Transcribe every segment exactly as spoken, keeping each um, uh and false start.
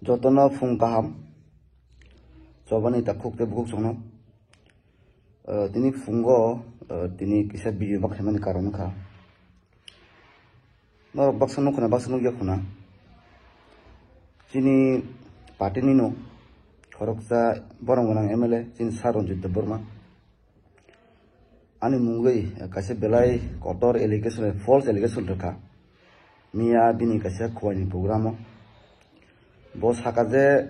Jotono phung kaham. Chobani takhuk tei bukhuk chwngno. Eh, tini phungo, eh, tini kisa video ma khaimani karon wngkha. Norok baksa nukho na, baksa nukya khuna. Chini party ni no khoroksa borok gwnang M L A, chini Sir Ranjit Debbarma. Ani mungwi kaisa belai kotor allegation, false allegation rwkha. Miya bini kaisa khuaini program o. Bo saka je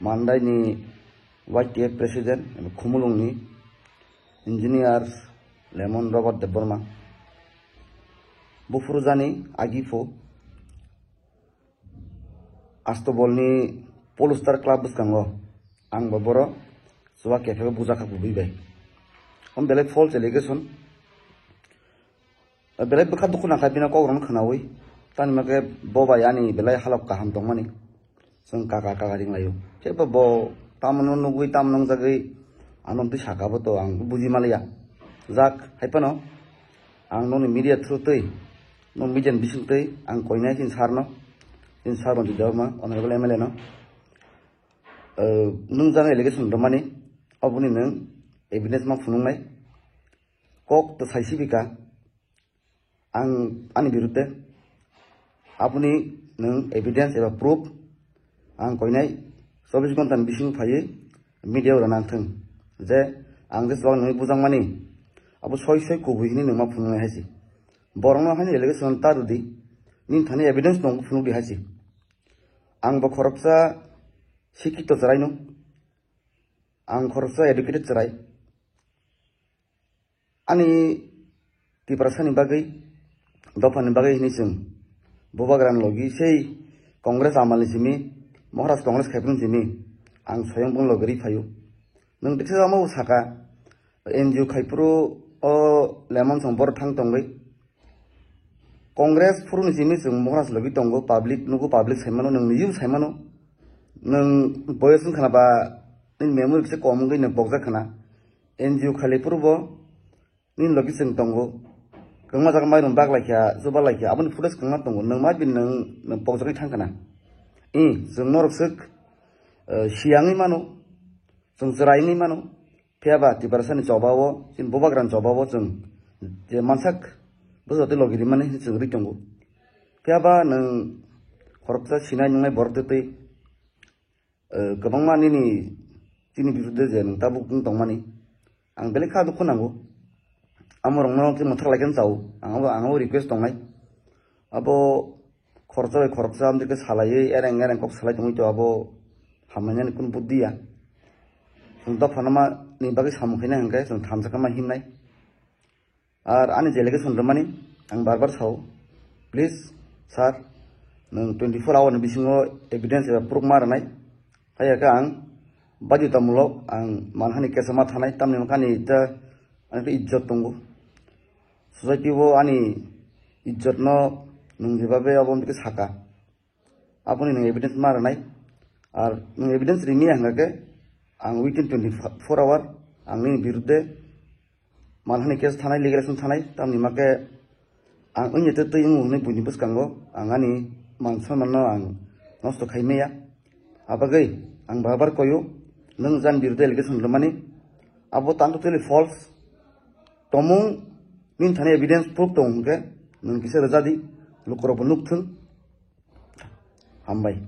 Mandai ni Y T F president, Khumulung ni engineer Lemon Robert Debbarma. Buphuru jani agi phu. Astobol ni Polestar Club bwskango ang bo boro chuba kephego bujakha kubui bai. Om belai false allegation. Belai bwkha dukhu nangkha bini kok rokno khwnaui. Tani ma khe bo bai ani belai halok kaham tongmani. Chwng kaka kaka ringlaio. Khe bo bo tamo no nugui tamo nungjagui ano twi saka bo to ang buji maliya. Jak hai phano ang noni media through twi, no media ni bising twi ang koinai chini sir no, chini Sir Ranjit Debbarma, honorable M L A no. Eh, nung jang allegation rwmani, oboni nung evidence ma phunuknai. Kok to sai sibika ang ani birudde. Aboni nung evidence eba proof ang koinai chobbish ghonta ni bising phaiwi media o rwna thung je ang je chuwak nungwi bujangmani abo soi soi kubui hinwi nung ma phunuknai hai se. Borokno haini allegation ta rwdi, nini thani evidence tongo phunukdi hai se. Ang bo khoroksa sikito chwraino, ang khoroksa educated chwrai. Ani Tiprasani bagwi, dophani bagwi hinwi chwng bubagrani logi sei Congress amalni simi, Maharaj Congress khaiphuru simi ang soyong bung logi ri phaio. Nwng tiksa omo saka, N G O khaiphuru o Lemon song bor thang tongwi. Congress phuruni simi chwng Maharaj logi tongo, public nugo, public saimano, nwng niyung saimano, nwng boyos wngkhana ba nini memory kisa kom wngwi nwng pokjak khana. N G O khali phuru bo nini logi chwng tongo. Kwbangma jaga mairum bak laikha, chuba laikha, aboni footage kwbangma tongo. Nwng ma bini nwng, nwng pokjagwi thang khana. I, chwng norok swk, eh, siyangwi mano, chwng chwraingwi mano. Phiya ba Tiprasani choba o, chini bubagrani choba o chwng je mansak bwswk tei logi rimani hinwi chwng ri tongo. Phiya ba nwng khoroksa sinai nungnai borok tei tei, eh, kwbangma nini chini birudde je nwng tabuk wng tongmani, ang belai kha dukhu nango. Amorokno khe mwthak lai khe chao, ang abo, ang abo request tongnai. Abo khoroksa bai khoroksa amtwi khe salaiwi ereng ereng kok salai tongwi to abo hamlainani kunu buddhi ya. Chwng dophano ma ni bagwi samung khaina hwnkhe chwng thansa khe ma himnai. Ar ani je allegation rwmani ang bar bar sao, please sir, nwng twenty four hour ni bisingo evidence eba proof ma rwnai. Haiya khe ang baidhotamulok ang manhani case ma thanai, tamni hwnkhe ani ta, ani ta ijjot tongo. Society o ani ijjotno nwng jebabe abo wngkhe saka. Aboni nwng evidence ma rwnai. Ar nwng evidence rimya hwnkha khe ang within twenty four hour ang nini birudde manhani case thanai, legal action thanai, tamni ma khe ang wngya tei twi wngo hwnwi buini bwskango ang ani man sonmanno ang nosto khai maya. Abagwi ang bar bar koyo, nwng jani birudde allegation rwmani, abo tang totally false. Tomung nini thani evidence proof tong hwnkhe nwng kisa rwja di, lukurokbo nukthung. Hambai.